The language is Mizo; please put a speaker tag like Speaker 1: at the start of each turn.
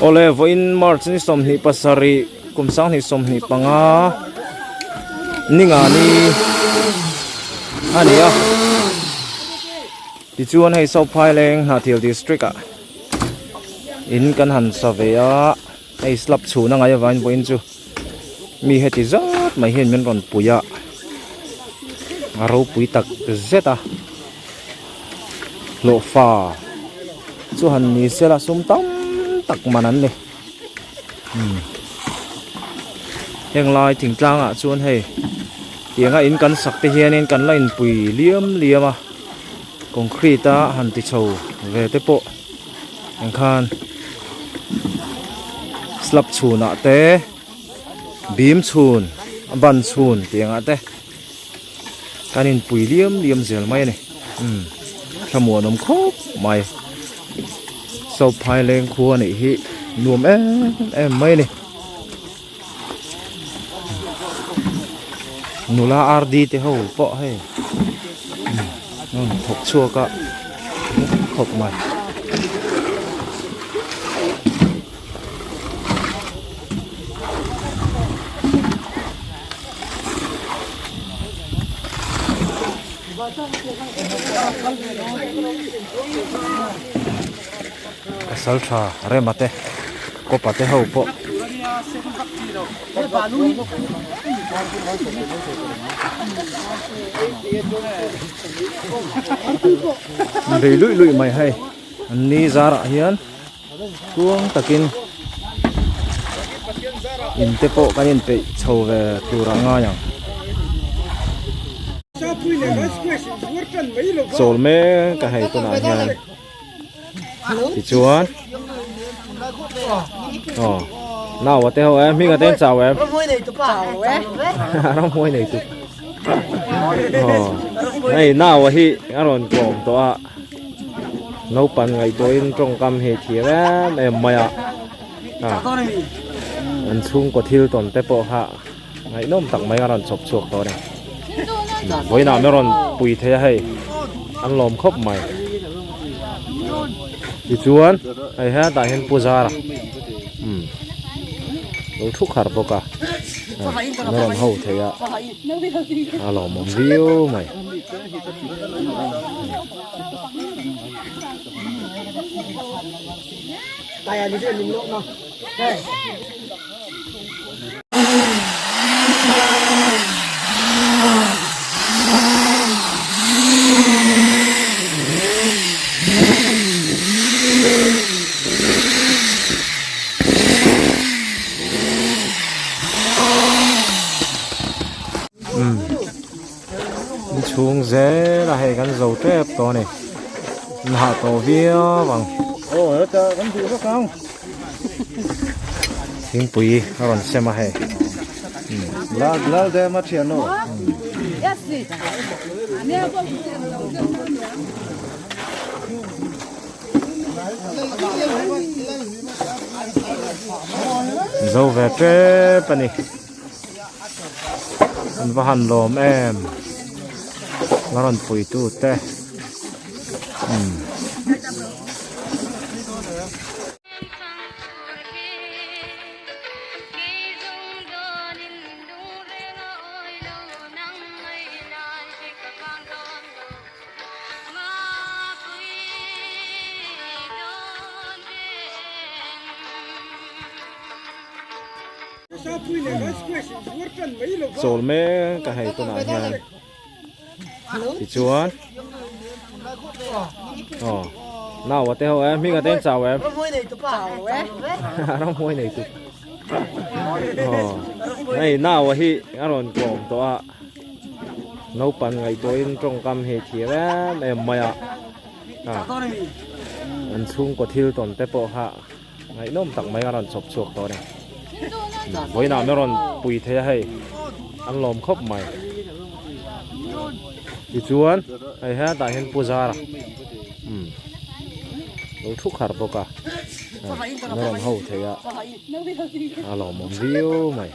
Speaker 1: Awle vawiin March ni 27 kum 2025 ninga ni a ni a tichuan hei South Phaileng Hnahthial district ah in kan han sa ve a hei slab chhun a ngaih avangin vawiin chu mi heti zat mai hian min rawn pui a a ropui tak zet a hlawhfa chu han ni sela sum tam tak man an ni umm heng lai thingtlang ah chuan hei tianga in kan sak te hianin kan la inpui liam liam a concrete a han ti chho ve te pawh engkhan slab chhun ah te bim chhun a ban chhun tiang ah te kan inpui liam liam zel mai a ni umm thlamuan awm khawp mai South Phaileng khua a nih hi nuam em em mai a ni nula RD te ho pawh hei umm thawk chhuak a khawp mai. Pasal tha rema te kawpa te ho pawh bei luih luih mai hei an ni zarah hian tluang takin in te pawh kan inpeih chho ve tur a ngai ang chawl mek a hei tunah hian tichuan aw nau a te ho em hming a te an chau em ramhuai nei tu aw hei nau a hi a rawn kawm tawh a. Naupang ngaihtuahin tawngkam hi thiam em em mai a an chhungkaw thil tawn te pawh kha ngaihnawm tak mai a rawn chhawp chhuak tawh a ni vawiinah mi rawn pui thei a hei an lawm khawp mai tichuan hei hetah hian pu zara umm lo thu khar bawk a an rawn ho thei a a lawmawm viau mai. Inchhung zel a hei kan zo tep tawh a ni an hah tawh viau ang thingpui a rawn sem a hei zo ve tep a ni. An va han lawm em la rawn pui tu te umm. Chawl mek a hei tunah hian tichuan aw nau a te ho em hming a te an chau em ramhuai nei tu aw hei nau a hi a rawn kawm tawh a naupang ngaihtuahin tawngkam hi thiam em em mai a an chhungkaw thil tawn te pawh kha. Ngaihnawm tak mai a rawn chhawp chhuak tawh a ni. Vawiinah mi rawn pui thei a hei an lawm khawp mai. Tichuan hei hetah hian Pu Zara umm lo thu khar bawk a. An rawn ho thei a, a lawmawm viau mai.